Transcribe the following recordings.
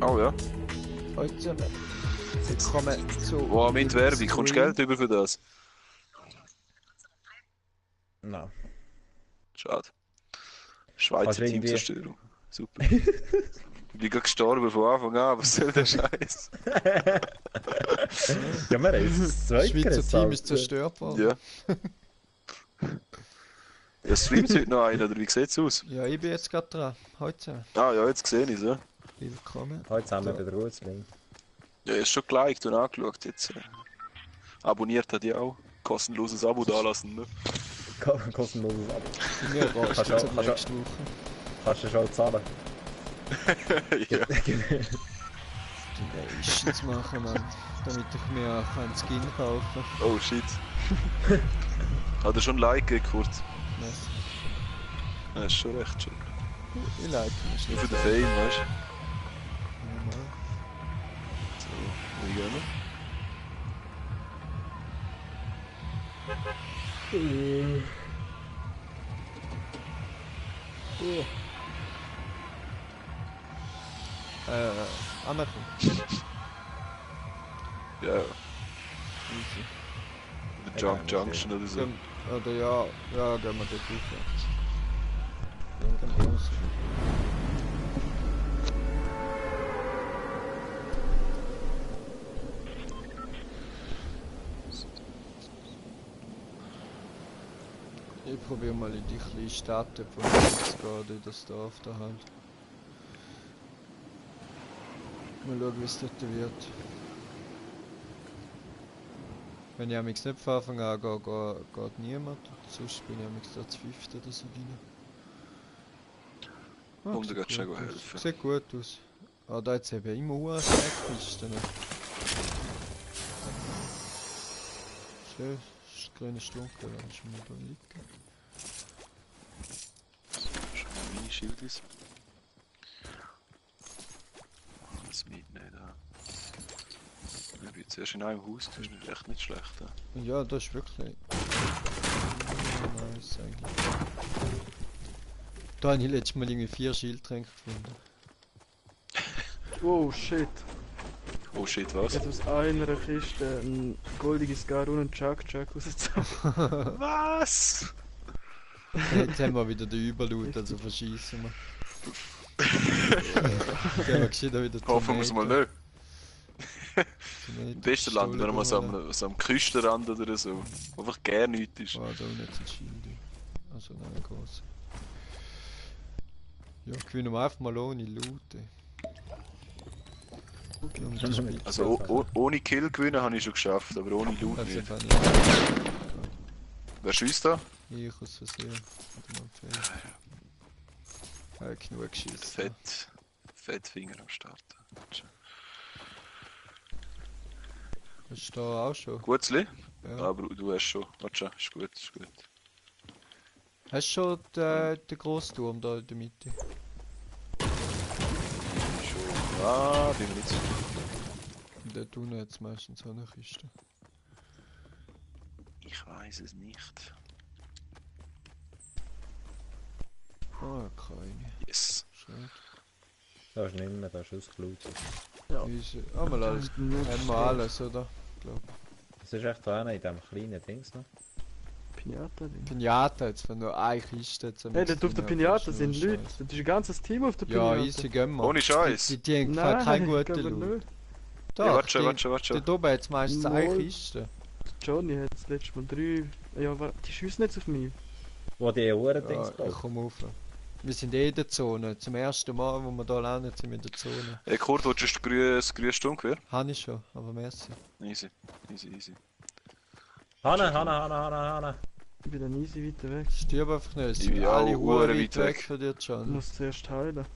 Oh ja. Heute willkommen zu... Wow, mit Werbung. Kommst du Geld über für das? Nein. Schade. Schweizer irgendwie- Teamzerstörung. Super. Ich bin gerade gestorben von Anfang an. Was soll der Scheiß? Ja, wir haben das Das Schweizer gerissen, Team Alter. ist zerstört worden. Ja. Ja, streamt heute noch einer, oder wie sieht's aus? Ja, ich bin jetzt gerade dran. Heute. Ah ja, jetzt sehe ich es, ja. Willkommen. Heute haben wir wieder gut drin. Ja, ist schon geliked und angeschaut jetzt. Abonniert hat ja auch. Kostenloses Abo dalassen, ne? Kostenloses Abo. Mir rastet Kannst jetzt du- am kannst du- nächsten Woche. Kannst du schon zahlen? Ja. Donations machen, Mann. Damit ich mir auch einen Skin kaufen Oh shit. Hat er schon ein Like gekriegt? kann. Ja, ist schon recht schön. Ich like mich Nur nicht. für den Fame, weißt du? Normal. So, wie gehen wir? Anmerkung. Ja, ja. Easy. Oder Junk Junction oder so. Oder ja, gehen wir dort rauf. Gehen wir raus. Ich probiere mal in die kleine Stadt von uns gerade in das Dorf da halt. Mal schauen, wie es dort wird. Wenn ich amigs nicht von Anfang an gehe, geht niemand. Sonst bin ich amigs da zu fünft oder so rein. Und da sieht geht schnell gut aus. helfen. Sieht gut aus. Ah, da jetzt eben immer US-Pisten. Schön, ist das grüne Stunde, dann ist mir da liegen. Schon mal meine Schild ist. Das mitnehmen da. Ich bin zuerst in einem Haus, das ist echt nicht schlecht. Ja. Ja, das ist wirklich nice eigentlich. Da habe ich letztes Mal irgendwie 4 Schildtränke gefunden. Oh shit. Oh shit, was? Jetzt aus einer Kiste ein goldiges Gar und ein Chuck rausgezogen. Was? Jetzt haben wir wieder den Überloot, also verschießen wir. Gehen wir gescheiter wieder Hoffen wir es mal nicht. Im Im besten Land, wenn man so am Küstenrand oder so. Einfach gar nichts ist. Oh, da unten sind Schilde. Also nein, groß. Ja, gewinnen wir einfach mal ohne Loot. ey. Und das Spiel- Also ohne Kill gewinnen habe ich schon geschafft, aber ohne Loot Also nicht. kann Wer schießt da? ich aus Versehen. Oder mal Fehler. Ja, genug geschissen. Fettfinger am Start. Hast du da auch schon? Gutzli? Ja. Aber du hast schon. Warte schon, ist gut, ist gut. Hast du schon den Grossturm da in der Mitte? Schon. Ah, bin mir nicht sicher. Und dort unten hat es meistens auch eine Kiste. Ich weiß es nicht. Ah, keine. Yes. Schade. Da ist nicht mehr, da ist ausgeklaut. Ja. Easy. Ah, mal alles. Haben wir alles, oder? Glaub. Das ist echt da einer in diesem kleinen Dings noch. Pinata drin. Pinata, jetzt wenn nur eine Kiste jetzt am Hey, dort auf der Pinata sind Scheiße. Leute. Das ist ein ganzes Team auf der Ja, Pinata. easy, gehen wir. Ohne Scheiß. Die haben gefällt keinen guten gehen wir Loot. nicht. Doch, Ja, warte. dort oben hat es meistens eine Null. Kiste. Johnny hat das letzte Mal 3. Ja, die schiessen jetzt auf mich. Wo die Uhren Ja, Dings ich baut. komme auf. Wir sind eh in der Zone. Zum ersten Mal, wo wir hier landen, sind wir in der Zone. Hey Kurt, willst du das grüne Sturmgewehr? Habe ich schon, aber merci. Easy. Hanna. Ich bin dann easy weiter weg. Stirb einfach nicht. Es Ich sind bin alle auch Huren hure weit weit weg weg. von dir, Ich John. muss zuerst heilen.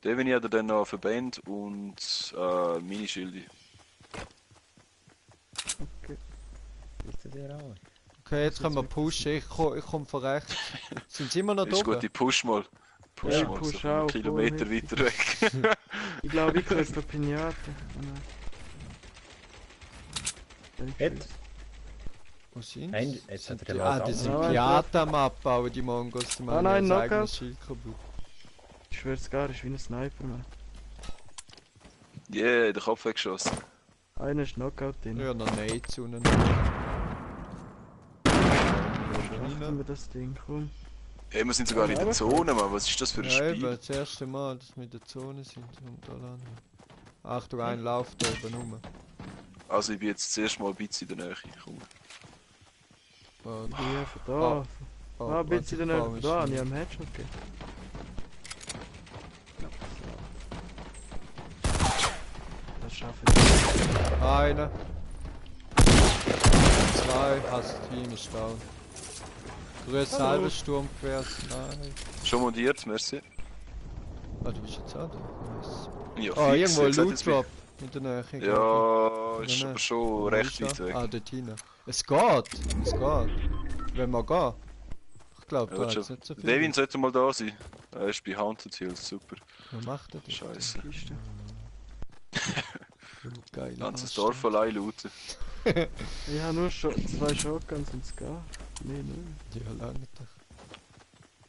Den hat er dann noch verband und Minischilde. Ist der dir auch? Okay, jetzt können wir pushen. Ich komm von rechts. Sind sie immer noch da Ist gut, oben? ich push mal. Push Ja, mal, push so einen auch, Kilometer voll weiter weg. Ich glaube, ich kann jetzt auf Pinata. Oh nein. Jetzt? Wo sind Nein, sie? jetzt Sind hat er die, mal die ganz- sind Nein, Piata am Abbauen, die Mongos. Die machen nein, ihr Knockout. eigenes Schild kaputt. Ich schwör's gar, ist wie ein Sniper, man. Yeah, den Kopf weggeschossen. Einer ist Knockout drin. Ja, noch Nades unten. Schaffen wir das Ding, komm. Ey, wir sind sogar in der Zone, Mann. Was ist das für ein Ja, eben, Spiel? das erste Mal, dass wir in der Zone sind und alle anderen. Achtung, ein läuft da oben rum. Also ich bin jetzt zuerst mal ein bisschen in der Nähe. Komm. Oh, Ja, von da. Ah, ein bisschen in der Nähe. Da, ich habe einen Headshot gegeben. Das schaffe ich. Einer. Zwei, hast das Team ist down. Grüß Hallo. selber Sturmgewehr. Nein. Schon montiert, merci. Ah, du bist jetzt auch da. Nice. Ja, Oh, irgendwo ein jetzt hat Loot es Drop in der Nähe. mich- Ja, ist Nein, aber schon recht weit weg. Ah, dort hinten. Es geht. Es geht. Wenn wir gehen. Ich glaube, Ja, da warte hat schon. nicht so viel. Devin sollte mal da sein. Er ist bei Haunted Hills, super. Was macht er denn? Scheiße. Kiste. Geil. Ganzes Dorf allein looten. Ich habe nur zwei Shotguns und Scar. Nee, nee. Ja, lange doch.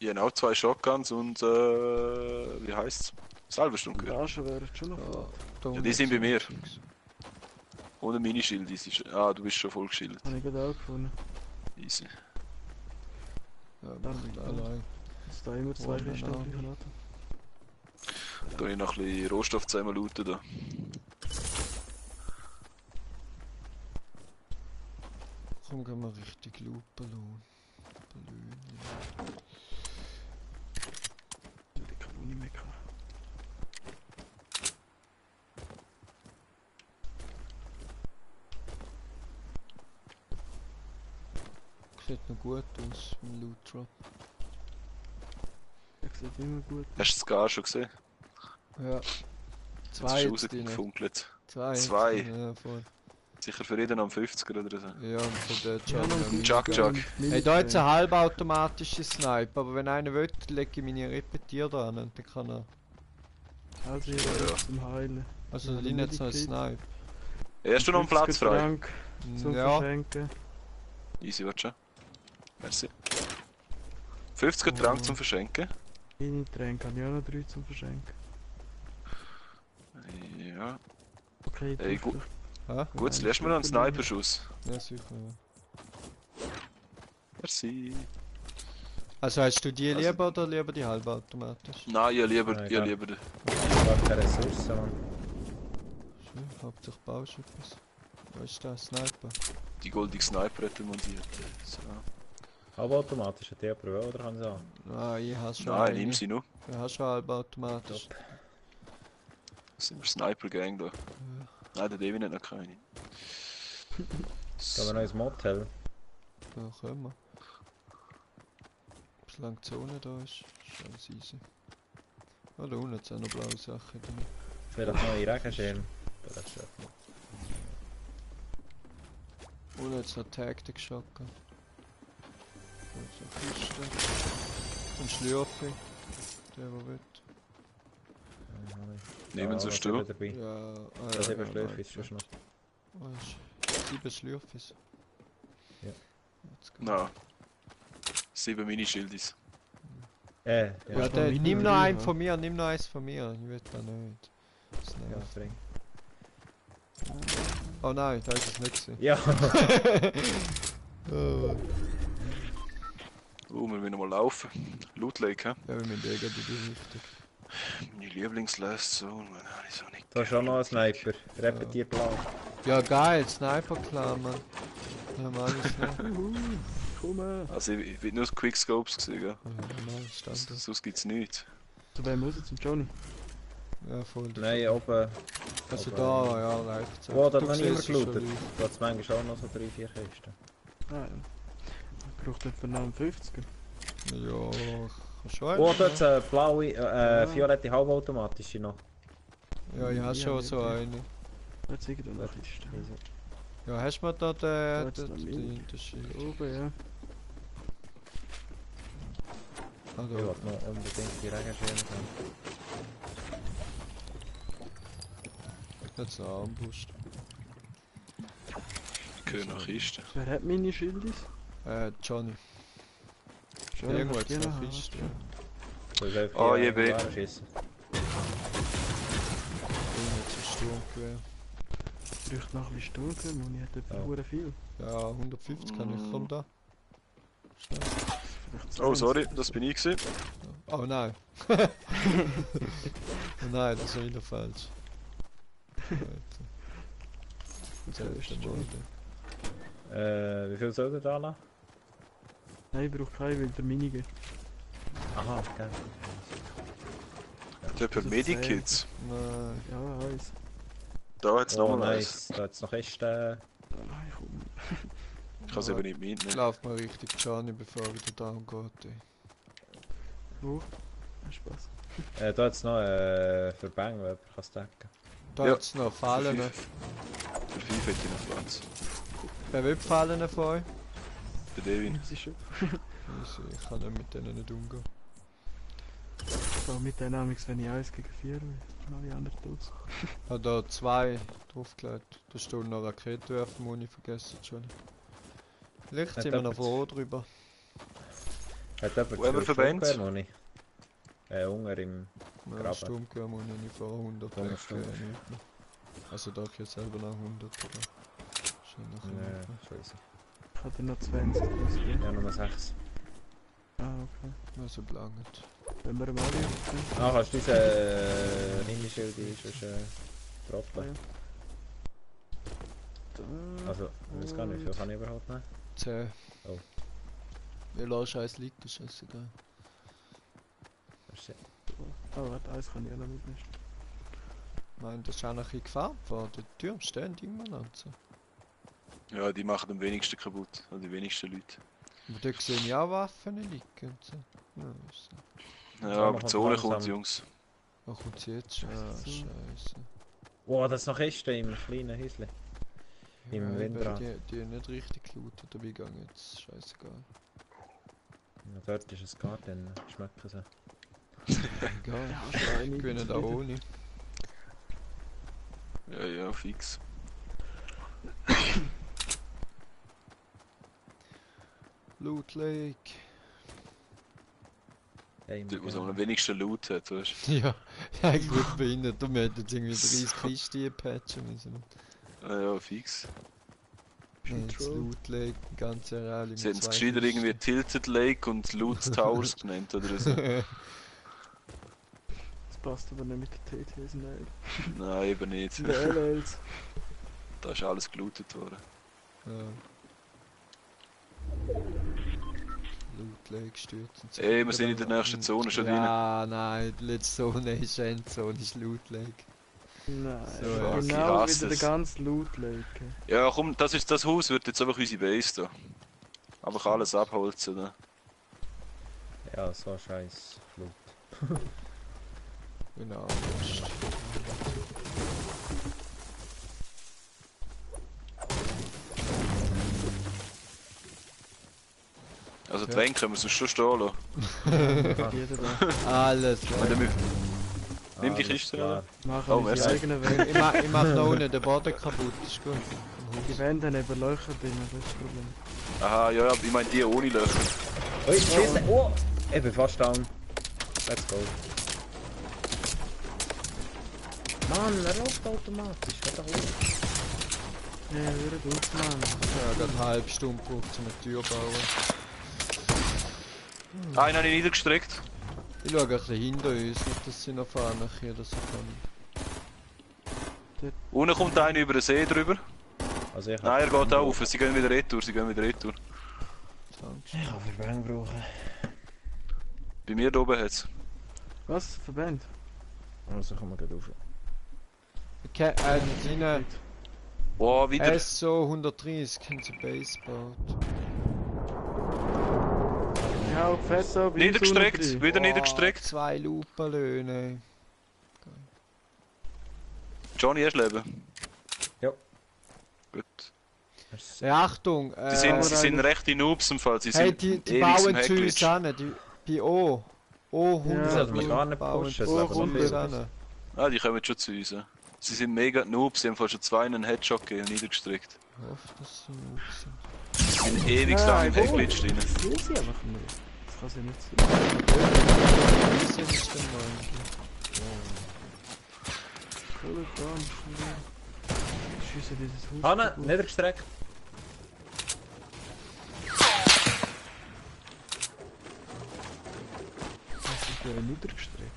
Ich habe auch 2 Shotguns und wie heisst's? Salvestunde gehört. Garagen wären schon noch gut. Da Ja, die sind bei mir. Zeugs. Ohne Minischild. Ah, du bist schon voll geschildert. Habe ich gerade auch gefunden. Easy. Ja, Dann macht mit allein. Dass da immer zwei Oh, Kisten nein, auf dem nein. Auto. Da ich noch ein bisschen Rohstoff zusammen looten da. Komm, gehen wir richtig Loop-Ballon. Ich kann auch nicht mehr. Sieht noch gut aus im Loot Drop. Der sieht immer gut. Hast du das gar schon gesehen? Ja. Jetzt Zwei ist jetzt drin. rausgefunkelt. Zwei. Zwei. Jetzt drin, ja, voll. Sicher für jeden am 50er oder so. Ja, und für den Ja, noch ein Chuck, Chuck. Hey, da jetzt ein halbautomatischer Sniper, aber wenn einer will, lege ich meine Repetier dran und dann kann er. Also hier Ja. zum Heilen. Also Ja, da liegt jetzt noch ein Medikit. Sniper. Hast du noch einen Platz frei? Trank zum Ja, Verschenken. Easy, warte schon. Merci. 50er Trank zum Verschenken. Meine Tränke habe ich auch noch 3 zum Verschenken. Ja. Okay, Hey, drauf. gut. hä? Gut, jetzt lässt mir noch einen Sniperschuss. Ja, sicher. Ja. Merci. Also hast du die Also- lieber oder lieber die halbautomatisch? Nein, ich lieber, Nein, ich egal. lieber den. Gar keine Ressourcen, Mann. Schön, Hauptsache baust du etwas. Wo ist der Sniper? Die goldige Sniper hat er montiert. So. Halbautomatisch hat der Pro oder kann es auch? Nein, ich habe schon Nein, eine. nimm sie nur. Ich habe schon halbautomatisch. Sind wir Sniper Gang da. Nein, der Devin hat noch keine. Gehen wir noch ins Motel? Da können wir. Solange die Zone da ist, ist alles easy. Oh, da unten sind noch blaue Sachen drin. Vielleicht noch in Regenschirm. Das ist ja- Unten jetzt noch Tactic Shotgun. So eine Kiste. Und Schlürfe. Der will. Nehmen Sie was du. haben wir dabei? Ja, Das eben ja, Schlürfe ist schon noch. Oh, ist 7 Schlürfis. Ja. Let's go. Nein. 7 Minischildis. Ja, Ja, Ja, der, Mini nimm noch drei, einen ja. von mir, nimm noch eins von mir. Ich will da nicht. Das ja, nervt. bring. Oh nein, da ist es nicht gewesen. Ja, Oh. Oh, wir müssen mal laufen. Loot Lake, hä? Ja, wir müssen eh gerade in die Richtung. Meine Lieblings-Last Zone, man, habe ich so nicht. da ist auch noch ein Sniper. Repetiert blau. Ja geil, Sniper klar, Mann. Wir haben alles noch. Komm her. Also, ich bin nur Quickscopes gesehen, gell? Ja, normal, Standard. Sonst gibt's nichts. Zu wem muss ich zum Johnny? Ja, voll. Nein, oben. Also aber- da, ja, reicht's. Wo, da Du hat noch niemand siehst es schon gelootet. live. Da hat es manchmal auch noch so 3-4 Kisten. Ah ja. Ich brauche etwa noch einen 50er. Ja, kann schon. Oh, einen, dort ja. eine blaue, violette halbautomatische noch. Ja, ich habe Ja, schon ja, so ja. eine. Jetzt irgendwo noch Kiste. Ja, hast du mir da den jetzt noch Mini. Unterschied? Oben, ja. Ah, Ich da. wollte noch unbedingt die Regenschirme haben. Jetzt eine Armbrust. Ich höre nach Kisten. Wer hat meine Schildis? Johnny. Schon, Irgendwo hast du jetzt die noch noch? Kiste. Ja. Soll ich Oh, je weh. schießen? Jetzt ist Sturmgewehr. Ich bräuchte noch ein bisschen Sturmgewehr, Mann. Ich hätte Ja. etwa viel. Ja, 150 kann ich kommen da. Schnell. Vielleicht Oh, 20. sorry, das bin ich gewesen. Oh nein. Oh nein, das ist wieder falsch. Alter. Selbst ist schon. Wie viel soll der da lassen? Nein, ich brauche keine, weil der Minige. Aha, geil. Der per Also Medikits. Nein. Ja, eins. Da hat es Oh, nochmal eins. nice. Da hat's noch echt... Nein, komm. Ich kann es eben nicht Ich mitnehmen. lauf mal richtig Gianni, bevor er wieder down geht. Ey. Wo? Ja, Spaß. da hat's noch für Bang, wer jemand kann stacken. Da Ja. hat's noch Fallen. Für 5 hätte ich noch Platz. Wer will Fallen von euch? Der Devin. Das ist schon. Ich kann nicht mit denen nicht umgehen. So, mit Dynamics, wenn ich 1 gegen 4 will. Alle anderen tot. Ich habe da 2 draufgelegt. Da steht noch Raketenwerfer, Muni vergessen schon. Vielleicht Hat sind wir noch jemand- froh drüber. Hat jemand Wo haben wir Verbände? Sturmgewehr, Hunger im... Ja, Graben. Sturmgewehr muss ich nicht vor 100 Hunger weg, Sturm. nicht mehr. Also da ich jetzt selber noch 100 oder? Wahrscheinlich Nee, nicht mehr. scheiße. Ich hatte noch 20 ausgegeben. Ja, Nummer 6. Ah, okay. Also blanget. Wenn wir mal aufnehmen. Ah, kannst du diese Minischild droppen? Da. Also, ich weiß gar nicht, wie viel kann ich überhaupt nehmen? 10. Oh. Ja, lass scheiß liegt, das ist scheißegal. Merci. Oh, warte, eins kann ich auch noch mitnehmen. Ich meine, das ist auch noch ein bisschen gefärbt worden. Die Türme stehen immer noch. So. Ja, die machen am wenigsten kaputt. Also die wenigsten Leute. Aber da sehe ich auch Waffen liegen und so. Ja, ist so. Ja, So, aber man die kommt Zone langsam. kommt, Jungs. Oh, kommt sie jetzt schon? Ah, So. scheiße. Wow, das ist noch Kisten im kleinen Häuschen. Im Ja, Windrad. die nicht richtig gelootet, dabei gegangen jetzt. Scheißegal. Ja, dort ist ein Garten, schmecken sie. Egal. Ja, schon eine. Ich gewinne da ohne. Ja, ja, fix. Loot Lake. Hey, Dort, wo es am wenigsten Loot hat, weißt Ja, eigentlich behindert. Du hättest irgendwie 30 Kisten patchen müssen. du? Ja, fix. Jetzt Loot Lake, ganz Areal mit Sie hätten es 2 gescheiter irgendwie Kisten. Tilted Lake und Loot Towers genannt oder so. Das passt aber nicht mit den TTs, nein. Nein, eben nicht. Die LLs. Da ist alles gelootet worden. Ja. Loot Lake stürzen. Ey, wir sind in der nächsten Zone schon drin. Ja, nein, die letzte Zone ist Endzone, ist Loot Lake. Nein, So, fuck, ich genau hasse wieder es. der ganze Loot Lake. Ja, komm, das Haus wird jetzt einfach unsere Base da. Einfach alles abholzen, ne? Ja, so scheiß Flut. Genau. Also die Ja. Wände können wir sonst schon stehen lassen. Jeder da. Alles Wenn weg. wir- Nimm die Kiste, klar. Machen Oh, unsere merci. eigenen Wände. Ich mach da unten den Boden kaputt, ist gut. Die Wände haben eben Löcher drin, das ist das Problem. Aha, ja, ja, ich meine die ohne Löcher. Ui, schieße! Oh! Ich bin fast down. Let's go. Mann, er läuft automatisch. Hör doch auf. Ja, hör gut, Mann. Ja, gerade eine halbe Stunde gebraucht, um eine Tür zu bauen. Einen habe ich niedergestreckt. Ich schaue ein bisschen hinter uns, nicht dass sie noch fahren nachher, dass sie kommen. Unten kommt einer über den See drüber. Also ich Nein, er geht auch auf. Sie gehen wieder retour, sie gehen wieder retour. Danke. Ich kann Verbände brauchen. Bei mir da oben hat's. Was? Verband? Also kommen wir gleich rauf. Okay, rein. Wow, wieder. SO 130, haben sie Base gebaut. Ja, fett ab. Niedergestreckt, wieder Wow, niedergestreckt. 2 Loopballone. Johnny, hast du Leben? Ja. Gut. Ja, Achtung! Sie sind rechte Noobs im Fall. Sie hey, sind die ewig im bauen zu uns Hackglitch. an, die bei O. O 100 Ja, sollten wir gar nicht bauen pushen, zu es uns leben noch viel. an. Ah, die kommen schon zu uns. Ja. Sie sind mega Noobs, sie haben fast schon 2 einen Headshot gegeben und niedergestreckt. Ich hoffe, dass sie Noobs sind. Sie sind ewig lang im Hackglitch drin. Das will sie einfach nicht. Das kann sie nicht sein. Was ist denn mal? Pelikan, schiessen dieses Haus. Hanne, kaputt. niedergestreckt. Das ist ja niedergestreckt.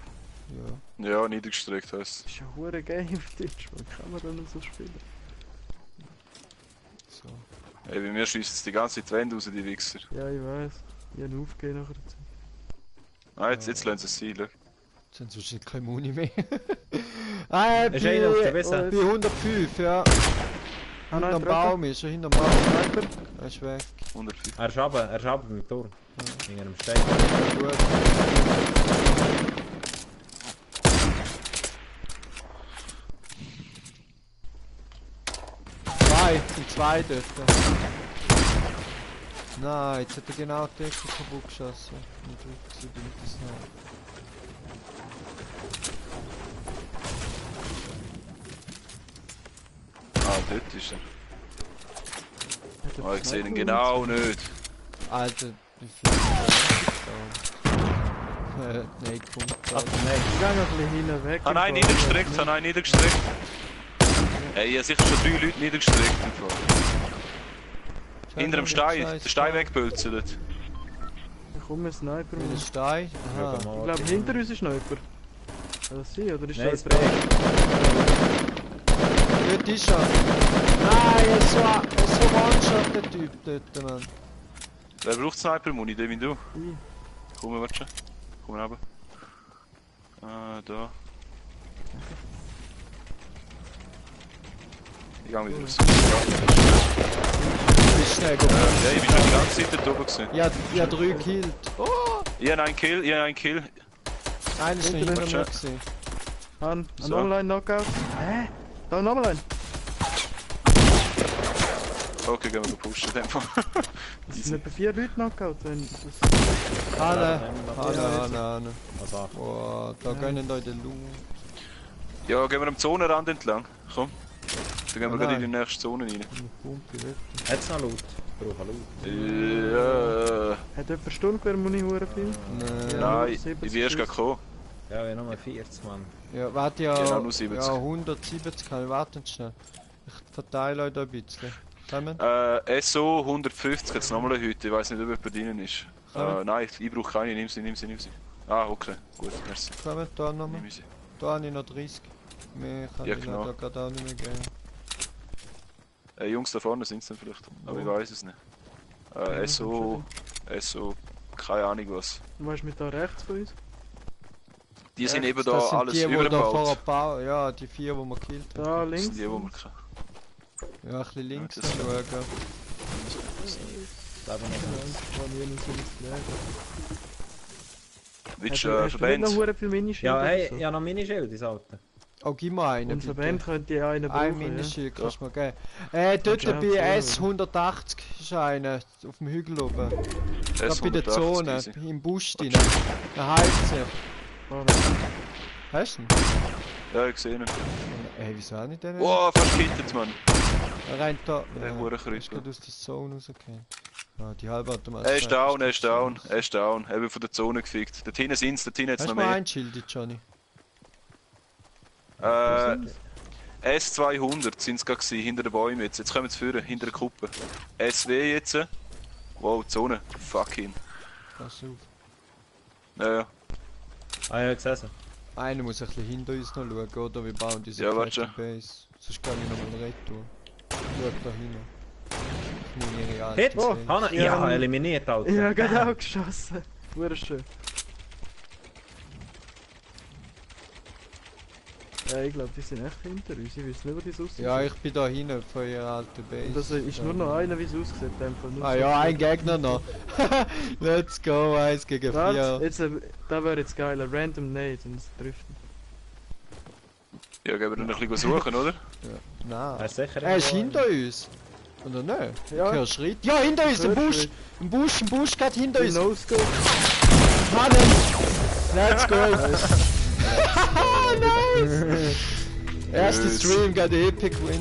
Ja. Ja, niedergestreckt heisst. Das ist ja hure geil auf Twitch, man kann man dann so spielen. So. Ey, bei mir schiessen die ganze Zeit die Wände raus, die Wichser. Ja, ich weiß. Ich habe aufgegeben nachher dazu. Ah, jetzt lassen sie es sein, schau. Jetzt sind sonst nicht keine Muni mehr. Ist einer auf der Wiese? Bei 105, ja. Ah, nein, Hinterm Treppe. Baum ist er, hinterm Baum. Sniper. Er ist weg. 105. Er ist runter mit dem Tor. In einem Stein. Gut. Zwei dort. Nein, jetzt hat er genau die Decke kaputt geschossen. Nicht wirklich, bin ich das noch. Ah, dort ist er. Hat er Ah, ich sehe ihn Sniper genau nicht. Alter, wie viel ist da? Nein, kommt da. Ach nein. Ich gehe noch ein bisschen hinten weg. Ah nein, niedergestreckt, ah nein, niedergestreckt. Ey, ich habe sicher schon 3 Leute niedergestreckt im Fall. Hinter dem Stein, der Stein wegbölzelt. Ich komme ein Sniper. Mit dem Ich Stein? Aha. glaube, hinter uns ist Sniper. Kann das sein, oder ist Nein, das es prägt. Dort ist er. Nein, er ist so One-Shot, der Typ dort, Mann. Wer braucht Sniper-Muni? Der wie du? Ich. Komm, warte schon. Komm runter. Ah, da. Ich geh wieder raus. Du bist schnell gekommen. Ja, ich bin schon die ganze Zeit dort oben gewesen. Ja, 3 Kills. Oh! Ich habe einen Kill, ich habe einen Kill. Einer ist noch Hinter hinter dem mir Chat. gewesen. Han, So. nochmal ein Knockout. Hä? Da nochmal ein. Okay, gehen wir pushen in dem Fall. Das sind etwa 4 Leute Knockout. Wenn das... Hanne, Ja, Hanne. Also, Boah, da gehen da in den Loot. Ja, gehen wir am Zonenrand entlang. Komm. Dann gehen wir Oh gerade nein. in die nächste Zone rein. Eine Pumpe weg. hat's noch Loot? Ich brauche Loot. Ja. Hat jemand Sturmgewehr Muni hure viel? Nee. Ja. Nein, ich 70 bin erst gerade gekommen. Ja, wir haben nur 40, Mann. Ja, warte ja. Genau, nur 70. Ja, 170 kann ich warten schnell. Ich verteile euch da ein bisschen. Kommen? SO 150 hat es nochmal eine Hütte. Ich weiß nicht, ob jemand drinnen ist. Kommen? Nein, ich brauche keine. Nimm sie. Ah, okay. Gut, merci. Kommen, da nochmal. Nimm sie. Da habe ich noch 30. Mehr kann Ja, ich genau. leider gerade auch nicht mehr geben. Jungs da vorne sind es dann vielleicht. Aber ich Wo? weiß es nicht. SO, keine Ahnung was. Du weißt mit da rechts von uns? Die sind eben Das da sind alles die, die da vorher übergebaut. bauen. Ja, die 4, die wir gekillt haben. Da Das links. sind die, die wir kennen. Ja, ein bisschen links Ja, das- schauen. Da bin ich. Kann ich nicht so mit Flag. Willst Hast du nicht noch Verband? hure viel Minischilder? Ja, hey, oder so? ja noch Minischild, das alte. Oh, gib mir einen. Unser bitte. Band könnte ja einen Ein brauchen, ja. Minischild kannst du mir geben. Dort Ja, bei voll. S180 ist einer auf dem Hügel oben. Da bei der S180 Zone, easy. im Busch drin. Da heizt sie. Ah, Hast du ihn? Ja, ich sehe ihn. Ey, wieso auch nicht den? Oh, fast gehittet, Mann. Er rennt da. Der Ja, Hurenkrüppel. ist gerade aus der Zone rausgekommen. Ah, die Halbautomatik. Er ist down, er ist down, er ist down. Eben von der Zone gefickt. Dort hinten sind's, dort hinten hat's Hast du noch mal mehr. ein Schild, Johnny? S200 sind's gerade gewesen, hinter den Bäumen jetzt. Jetzt kommen sie führen, hinter der Kuppe. SW jetzt. Wow, Zone. Fucking. Pass auf. Ja. Ah, ja, ich sehe sie. Einer muss ein bisschen hinter uns noch schauen, oder? Wir bauen diese Ja, warte fette Base. Sonst kann ich nochmal retour. Schau da hinten. Ich muss ihre alte Hit! sehen. Hanna, Ja, ja, eliminiert, Alter. Ja, gerade auch geschossen. Hure schön. Ja, ich glaube, die sind echt hinter uns. Ich weiß nicht, wo die so aussehen. Ja, ich bin da hinten von ihrer alten Base. Und das ist nur noch einer, wie es aussieht. In dem Fall. Nur Ah so ja, ein viel. Gegner noch. Let's go, 1 gegen 4. Warte, jetzt, da wäre jetzt geil. Ein Random Nade und es trifft. Ja, gehen wir dann ein bisschen suchen, oder? Nein. Er ist sicher Er ist irgendwo hinter uns. Oder nicht? Ja. Ich höre Schritt. Ja, hinter uns, im Hörst Busch. du? Im Busch geht hinter uns. No-Scope. Hannes! Let's go! Nice! Erster Yes. Stream, got the epic win.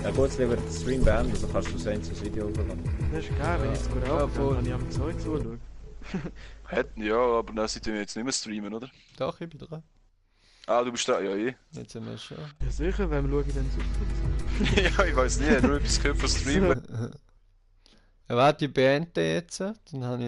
Ja gut, lieber den Stream beenden, dann kannst du sehen, das Video überladen. Das ist geil, wenn ich jetzt gut Ja, voll. aufgehe, kann ich am 2 zuschauen. Hätten, ja, aber dann seid ihr jetzt nicht mehr streamen, oder? Doch, ich bin dran. Ah, du bist da, ja, eh. Jetzt sind wir schon. Ja sicher, wem schaue ich denn so? Ja, ich weiß nicht, nur etwas gehört von streamen. Ja, warte, ich beende jetzt. Dann habe ich